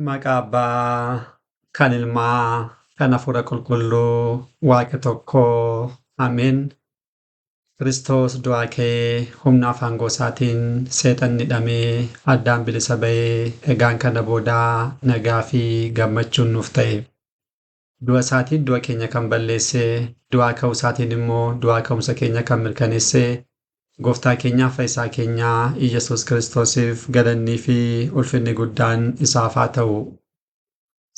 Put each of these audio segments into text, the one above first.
Maqaa Abbaa, kan Ilmaa, kan Hafuura Qulqulluu, Waaqa tokkoo. Ameen. Kiristoos du'aa ka'ee humna aangoo isaatiin seexanni hidhamee addaan bilisa ba'ee egaan kana boodaa nagaa fi gammachuun nuuf ta'e. Du'a isaatiin du'a keenya kan balleesse, du'aa ka'uu isaatiin immoo du'aa ka'umsa keenya kan mirkaneesse, Gooftaa keenyaa Fayyisaa keenyaa Iyyasuus Kiristoosiif galannii fi ulfinni guddaan isaaf haa ta'u.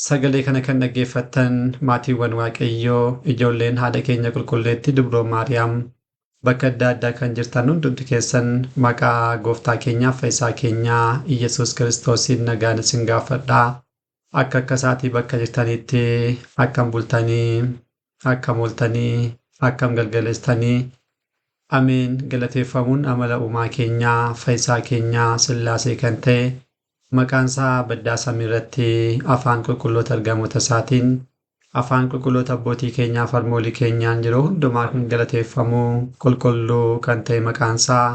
Sagalee kana kan dhaggeeffattan maatiiwwan Waaqayyoo, ijoolleen haadha keenya qulqulleettii Dubroo Maariyaam bakka adda addaa kan jirtan hundumti keessan maqaa Gooftaa keenyaa Fayyisaa keenyaa Iyyasuus Kiristoosiin nagaan isin gaafadhaa. Akka akka isaatii bakka jirtanitti akkam bultanii, akkam ooltanii, akkam galgaleessitanii. Ameen. Galateeffamuun amala uumaa keenyaa, Fayyisaa keenyaa, Sillaasee kan ta'e, maqaan isaa baddaa samii irratti afaan qulqulloota ergamoota isaatiin, afaan qulqulloota abbootii keenyaa fi harmoolii keenyaan yeroo hundumaa kan galateeffamu qulqulluu kan ta'e maqaan isaa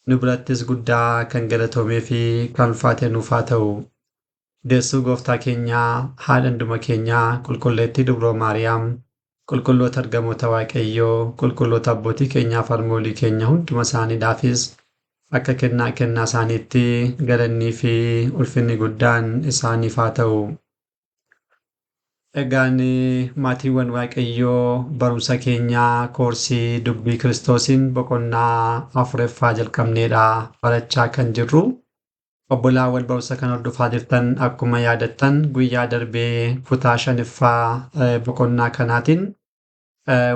nu birattis guddaa kan galatoomee fi kan ulfaate nuuf haa ta'u. Deessuu Gooftaa keenyaa, haadha hunduma keenyaa, qulqulleettii Dubroo Maariyaam, qulqulloota ergamoota Waaqayyoo, qulqulloota abbootii keenyaa fi harmoolii keenya hunduma isaaniidhaafis akka kennaa kennaa isaaniitti galannii fi ulfinni guddaan isaaniif haa ta'u. Egaan maatiiwwan Waaqayyoo, barumsa keenyaa koorsii dubbii Kiristoosiin boqonnaa afuraffaa jalqabneedha barachaa kan jirru. Obbolaawwan barumsa kan hordofaa jirtan akkuma yaadattan guyyaa darbee kutaa shanaffaa boqonnaa kanaatiin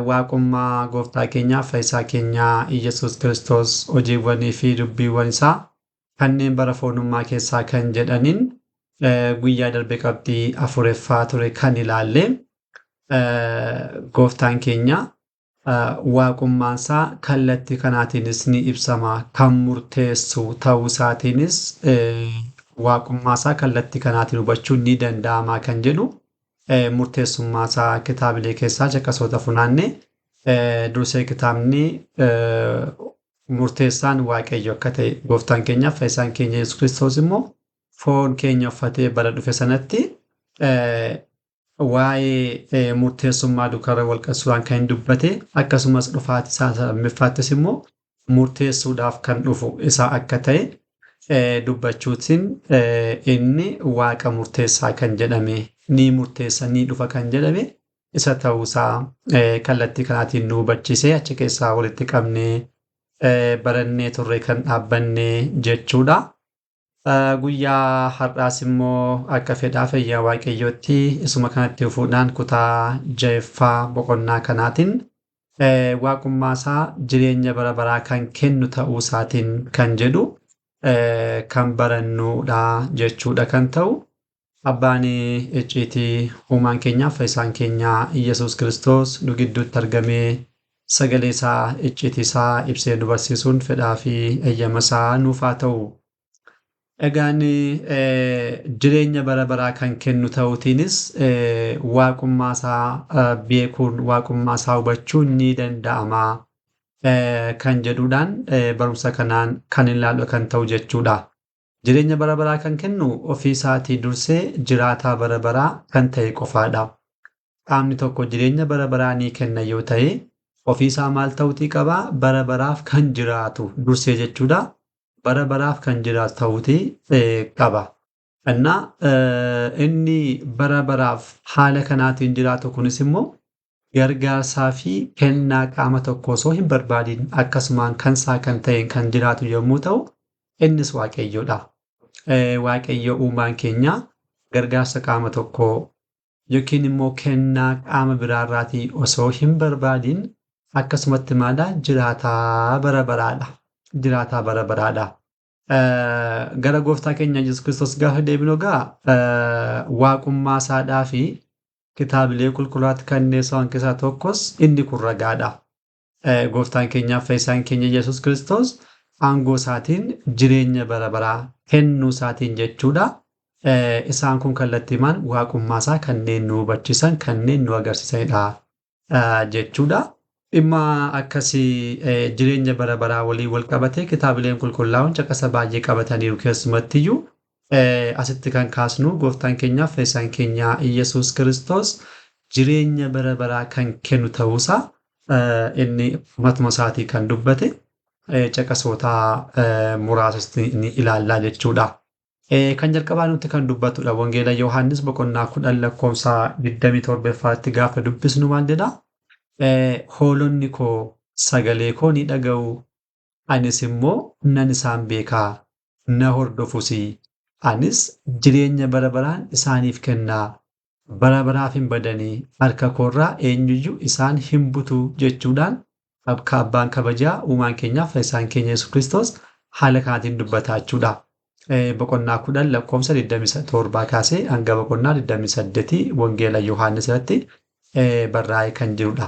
waaqummaa Gooftaa keenyaa Fayyisaa keenyaa Iyyasuus Kiristoos hojiiwwanii fi dubbiiwwan isaa kanneen bara foonummaa keessaa kan jedhaniin guyyaa darbe qabxii afuraffaa ture kan ilaalle. Gooftaan keenya waaqummaan isaa kallattii kanaatiinis ni ibsama, kan murteessu ta'uu isaatiinis waaqummaa isaa kallattii kanaatiin hubachuun ni danda'ama kan jedhu murteessummaa isaa kitaabilee keessaa caqasoota funaanne. Dursee kitaabni murteessaan Waaqayyo akka ta'e, Gooftaan keenya Fayyisaan keenya Yesuus Kiristoos immoo foon keenya uffatee bara dhufe sanatti waa'ee murteessummaa duukaa wal qabsiisuudhaan kan dubbate, akkasumas dhufaatii isaa lammaffaattis immoo murteessuudhaaf kan dhufu isaa akka ta'e dubbachuutiin inni Waaqa murteessaa kan jedhame, ni murteessa, ni dhufa kan jedhame isa ta'uusaa kallattii kanaatiin nu hubachiisee achi keessaa walitti qabnee barannee turre kan dhaabbanne jechuudha. Guyyaa har'aas immoo akka fedhaa fayyaa Waaqayyootti isuma kanatti fuudhaan kutaa ja'affaa boqonnaa kanaatiin waaqummaa isaa jireenya bara baraa kan kennu ta'uu isaatiin kan jedhu kan barannudha jechuudha kan ta'u. Abbaan icciitii uumaan keenyaa Fayyisaan keenyaa Iyyasuus Kiristoos nu gidduutti argamee sagalee isaa icciitii isaa ibsee nu barsiisuun fedhaa fi eeyyama isaa nuuf haa ta'u. Egaan jireenya bara baraa kan kennu ta'uutiinis waaqummaa isaa beekuun, waaqummaa isaa hubachuun ni danda'ama kan jedhuudhaan barumsa kanaan kan ilaallu kan ta'u jechuudha. Jireenya bara baraa kan kennu ofii isaatii dursee jiraataa bara baraa kan ta'e qofaadha. Qaamni tokko jireenya bara baraa ni kenna yoo ta'e ofii isaa maal ta'uutii qabaa? Bara baraaf kan jiraatu dursee jechuudha. Bara baraaf kan jiraatu ta'uutii qaba. Innaa inni bara baraaf haala kanaatiin jiraatu kunis immoo gargaarsaa fi kennaa qaama tokko osoo hin barbaadin akkasumaan kan isaa kan ta'een kan jiraatu yommuu ta'u innis Waaqayyoodha. Waaqayyo uumaan keenya gargaarsa qaama tokkoo yookiin immoo kennaa qaama biraarraatii osoo hin barbaadin akkasumatti maala jiraataa bara baraadha. Jiraataa bara baraadha. Gara Gooftaa keenya Yesuus Kiristoos gaafa deebinu egaa waaqummaa isaadhaa fi kitaabilee qulqullaatti kanneen isaan keessaa tokkos inni kun ragaadha. Gooftaan keenyaa Fayyisaan keenya Yesuus Kiristoos aangoo isaatiin jireenya bara baraa kennuu isaatiin jechuudha. Isaan kun kallattiimaan waaqummaa isaa kanneen nu hubachiisan, kanneen nu agarsiisanidha jechuudha. Dhimma akkasii jireenya bara baraa waliin wal qabatee kitaabileen qulqullaa'oon caqasa baay'ee qabataniiru, keessumattiyyuu Asitti kan kaasnu gooftaan keenyaaf fayyisaan keenya Iyyasuus Kiristoos jireenya bara baraa kan kennu ta'uusaa inni matuma isaatii kan dubbate caqasoota muraasasti ni ilaallaa jechuudha. Kan jalqabaa nuti kan dubbatudha. Wangeela Yohaannis boqonnaa 10 lakkoofsa 27ffaatti gaafa dubbisnu maal jedha? Hoolonni koo sagalee koo ni dhaga'u, anis immoo nan isaan beekaa, na hordofus. Anis jireenya bara baraan isaaniif kennaa, bara baraaf hin badanii, harka koorraa eenyuyyuu isaan hin butu jechuudhaan akka abbaan kabajaa uumaan keenyaaf fayyisaan keenya Yesuus Kiristoos haala kanaatiin dubbataa jechuudha. Boqonnaa 10 lakkoofsa 27 kaasee hanga boqonnaa 28 Wangeela Yohaannis irratti barraa'ee kan jirudha.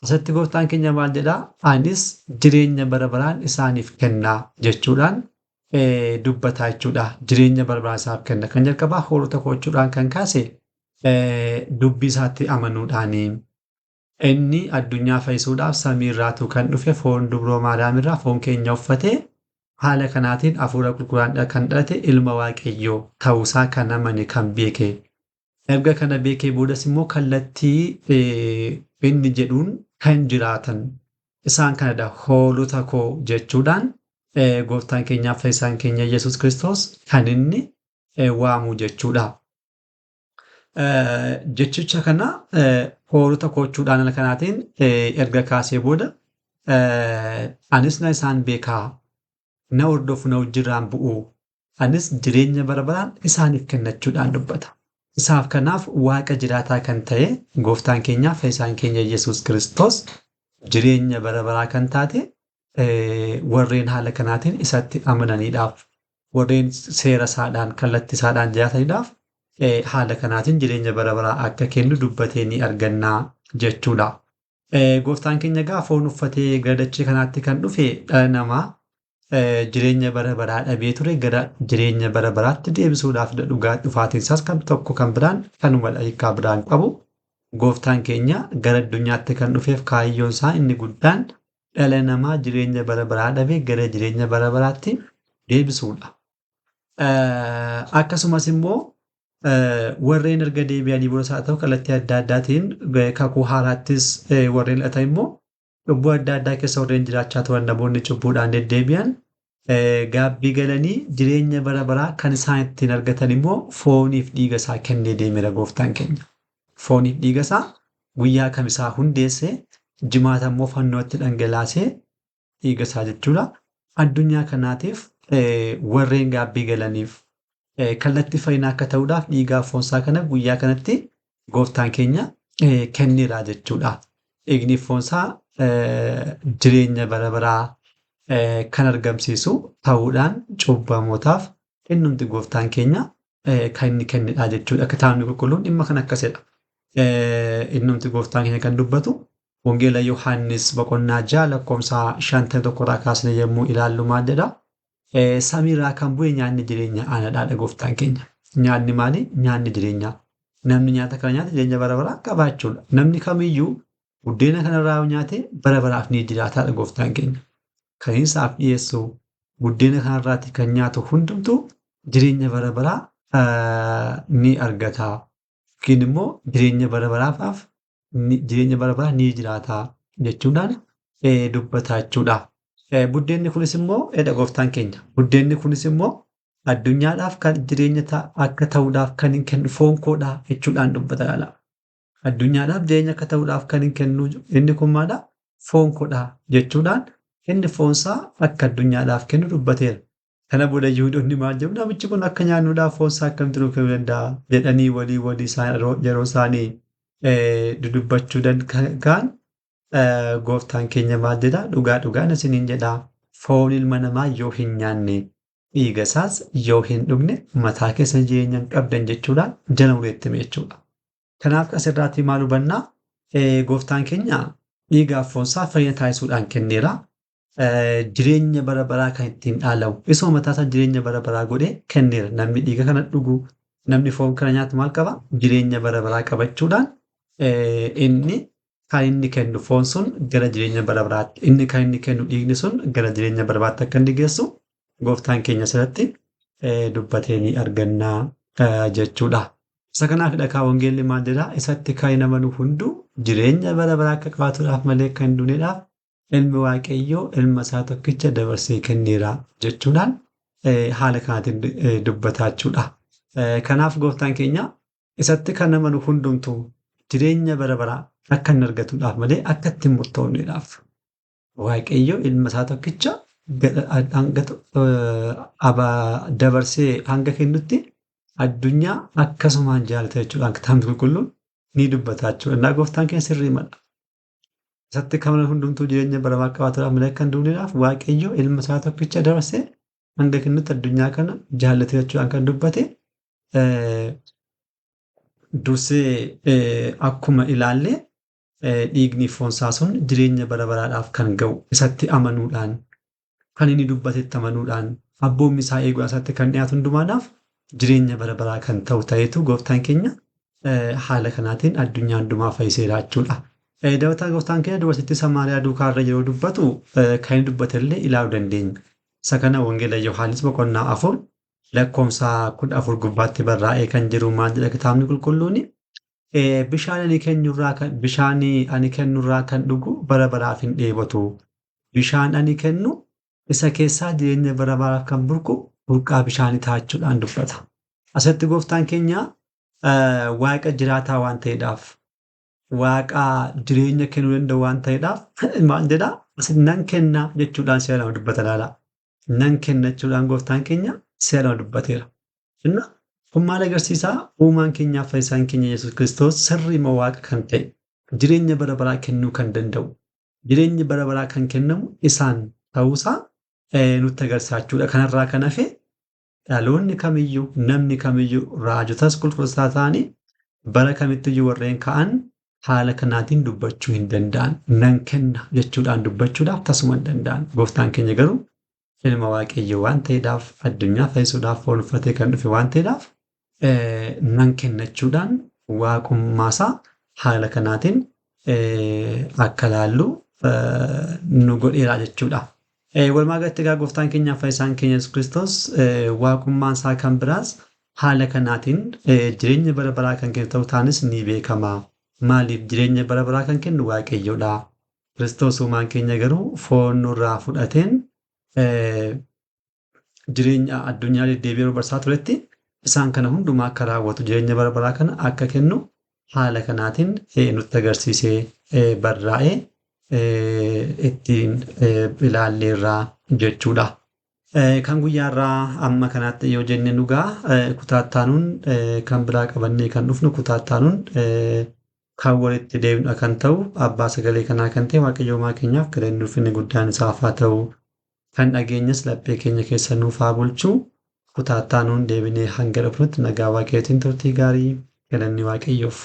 Asirratti gooftaan keenya maal jedhaa? Anis jireenya bara baraan isaaniif kennaa jechuudhaan dubbataa jechuudha. Jireenya bara baraan isaaf kenna. Kan jalqabaa hoolota koo jechuudhaan kan kaase dubbii isaatti amanuudhaani. Inni addunyaa fayyisuudhaaf samiirraatu kan dhufe foon dubroo Maariyaamirraa foon keenya uffatee haala kanaatiin hafuura qulqulluudhaan kan dhalate ilma Waaqayyoo ta'uusaa kan amane kan beeke. Erga kana beekee boodas immoo kallattii inni jedhuun kan jiraatan isaan kanadha hoolota koo jechuudhaan gooftaan keenyaaf fayyisaan keenya Yesuus Kiristoos kan inni waamu jechuudha. Jechicha kana hoolota koo jechuudhaan haala kanaatiin erga kaasee booda anis na isaan beekaa, na hordofu, na wajjirraan bu'u, anis jireenya bara baraan isaaniif kennachuudhaan dubbata. Isaaf kanaaf waaqa jiraataa kan ta'e gooftaan keenyaaf fayyisaan keenya Yesuus Kiristoos jireenya bara baraa kan taate warreen haala kanaatiin isatti amananiidhaaf, warreen seera isaadhaan kallattii isaadhaan jiraataniidhaaf haala kanaatiin jireenya bara baraa akka kennu dubbatee ni argannaa jechuudha. Gooftaan keenya egaa foon uffatee gara dachee kanaatti kan dhufe dhala namaa jireenya bara baraa dhabee ture gara jireenya bara baraatti deebisuudhaaf dhugaa dhufaatiin isaas kan tokko kan biraan kanuma hiikaa biraan qabu. Gooftaan keenya gara addunyaatti kan dhufeef kaayyoon isaa inni guddaan dhala namaa jireenya bara baraa dhabee gara jireenya bara baraatti deebisuudha. Akkasumas immoo warreen erga deebi'anii boodas haa ta'u kallattii adda addaatiin kakuu haaraattis warreen dhalatan immoo cubbuu adda addaa keessa warreen jiraachaa turan namoonni cubbuudhaan deddeebi'an gaabbii galanii jireenya bara baraa kan isaan ittiin argatan immoo fooniif dhiiga isaa kennee deemeera gooftaan keenya. Fooniif dhiiga isaa guyyaa kamisaa hundeessee jimaata immoo fannootti dhangalaasee dhiiga isaa jechuudha. Addunyaa kanaatiif warreen gaabbii galaniif kallattii fayyinaa akka ta'uudhaaf dhiigaa foonsaa kana guyyaa kanatti gooftaan keenya kenneera jechuudha. Dhiigni foonsaa jireenya bara baraa kan argamsiisu ta'uudhaan cubbamootaaf innumti gooftaan keenya kan inni kennedha jechuudha. Kitaabni qulqulluun dhimma kan akkasidha. Innumti gooftaan keenya kan dubbatu Wangeela Yohaannis boqonnaa 6 lakkoofsa 51 irraa kaasne yommuu ilaallu maal jedha? Samiirraa kan bu'e nyaanni jireenya anadhaadha gooftaan keenya. Nyaanni maali? Nyaanni jireenyaa. Namni nyaata kana nyaate jireenya bara baraa qabaachuudha. Namni kamiyyuu buddeena kanarraa yoo nyaate bara baraaf ni jiraataadha gooftaan keenya. Kan isaaf dhiyeessu buddeena kanarraati kan nyaatu hundumtuu jireenya bara baraa ni argata. Yookiin immoo jireenya bara baraaf jireenya bara baraa ni jiraata jechuudhaan dubbata jechuudha. Buddeenni kunis immoo jedha gooftaan keenya. Buddeenni kunis immoo addunyaadhaaf kan jireenya akka ta'uudhaaf kan hin kennu foon koodha jechuudhaan dubbata laala. Addunyaadhaaf jireenya akka ta'uudhaaf kan hin kennu inni kun maadha? Foon koodha jechuudhaan inni foonsaa akka addunyaadhaaf kennu dubbateera. Kana booda Yihuudoonni maal jedhu? Namichi kun akka nyaannuudhaaf foonsaa akkamitti nuuf kennuu danda'a jedhanii walii walii yeroo isaanii dudubbachuu danda'an gooftaan keenya maal jedha? Dhugaa dhugaan isiniin jedha. Foon ilma namaa yoo hin nyaanne dhiiga isaas yoo hin dhugne mataa keessa jireenya hin qabdan jechuudhaan jala mureetti hime jechuudha. Kanaaf asirraatii maal hubannaa? Gooftaan keenya dhiigaaf foonsaa fayyina taasisuudhaan kenneera. Jireenya bara baraa kan ittiin dhaalamu isuma mataa isaa jireenya bara baraa godhee kenneera. Namni dhiiga kana dhugu, namni foon kana nyaatu maal qaba? Jireenya bara baraa qabachuudhaan inni kan inni kennu foon sun gara jireenya bara baraatti, inni kan inni kennu dhiigni sun gara jireenya bara baraatti akka inni geessu gooftaan keenya asirratti dubbatee ni argannaa jechuudha. Isa kanaafidha kaa wangeelli maal jedhaa? Isatti kan amanu hunduu jireenya bara baraa akka qabaatuudhaaf malee akka hin duuneedhaaf ilmi Waaqayyoo ilma isaa tokkicha dabarsee kenneera jechuudhaan haala kanaatiin dubbataa jechuudha. Kanaaf gooftaan keenya isatti kan amanu hundumtuu jireenya bara baraa akka inni argatuudhaaf malee akka itti hin murtoofneedhaaf Waaqayyo ilma isaa tokkicha dabarsee hanga kennutti addunyaa akkasumaan jaalata jechuudhaan kitaabni qulqulluun ni dubbata jechuudha. Innaa gooftaan keenya sirrii mala. Isatti kan amanu hundumtuu jireenya bara baraa qabaatuudhaaf malee akka hin duuneedhaaf Waaqayyo ilma isaa tokkicha dabarsee hanga kennutti addunyaa kana jaallate jechuudhaan kan dubbate dursee akkuma ilaalle dhiigni foonsaa sun jireenya bara baraadhaaf kan ga'u isatti amanuudhaan kan inni dubbatetti amanuudhaan abboommi isaa eeguudhaan isatti kan dhiyaatu hundumaadhaaf jireenya bara baraa kan ta'u ta'etu gooftaan keenya haala kanaatiin addunyaa hundumaa fayyiseera jechuudha. Dabalataan gooftaan keenya dubartittii Samaariyaa duukaarra yeroo dubbatu kan inni dubbate illee ilaaluu dandeenya. Isa kana Wangeela Yohaannis boqonnaa 4 lakkoofsa 14 gubbaatti barraa'ee kan jiru maal jedha kitaabni qulqulluun? Bishaan ani kennurraa kan bishaan ani kennurraa kan dhugu bara baraaf hin dheebotu. Bishaan ani kennu isa keessaa jireenya bara baraaf kan burqu burqaa bishaanii ta'a jechuudhaan dubbata. Asirratti gooftaan keenya waaqa jiraataa waan ta'eedhaaf, waaqa jireenya kennuu danda'u waan ta'eedhaaf maal jedhaa? Nan kenna jechuudhaan si'a lama dubbata laala. Nan kenna jechuudhaan gooftaan keenya si'a lama dubbateera. Inna kun maal agarsiisaa? Uumaan keenyaaf fayyisaan keenya Yesuus Kiristoos sirriima waaqa kan ta'e, jireenya bara baraa kennuu kan danda'u, jireenyi bara baraa kan kennamu isaan ta'uusaa nutti agarsiisa jechuudha. Kanarraa kan hafe dhaloonni kamiyyuu, namni kamiyyuu raajotas qulqulluutaa ta'anii bara kamittiyyuu warreen ka'an haala kanaatiin dubbachuu hin danda'an. Nan kenna jechuudhaan dubbachuudhaaf tasuma hin danda'an. Gooftaan keenya garuu ilma Waaqayyoo waan ta'eedhaaf, addunyaa fayyisuudhaaf foon uffatee kan dhufe waan ta'eedhaaf nan kenna jechuudhaan waaqummaasaa haala kanaatiin akka laallu nu godheera jechuudha. Walumaa galatti egaa gooftaan keenyaaf fayyisaan keenya Yesuus Kiristoos waaqummaan isaa kan biraas haala kanaatiin jireenya bara baraa kan kennu ta'uu taanis ni beekama. Maaliif jireenya bara baraa kan kennu Waaqayyoodha. Kiristoos uumaan keenya garuu foon nurraa fudhateen jireenya addunyaa deddeebi'ee yeroo barsaa turetti isaan kana hundumaa akka raawwatu jireenya bara baraa kana akka kennu haala kanaatiin nutti agarsiisee barraa'ee ittiin ilaalleerraa jechuudha. Kan guyyaarraa amma kanaatti yoo jenne dhugaa kutaattaanuun kan biraa qabannee kan dhufnu kutaattaanuun kan walitti deemnu kan ta'u abbaa sagalee kanaa kan ta'e Waaqayyo uumaa keenyaaf galanni ulfinni guddaan isaaf haa ta'u. Kan dhageenyas laphee keenya keessa nuuf haa bulchu. Kutaattaanuun deebinee hanga dhufnutti nagaa Waaqayyootiin turtii gaarii galanni Waaqayyoof.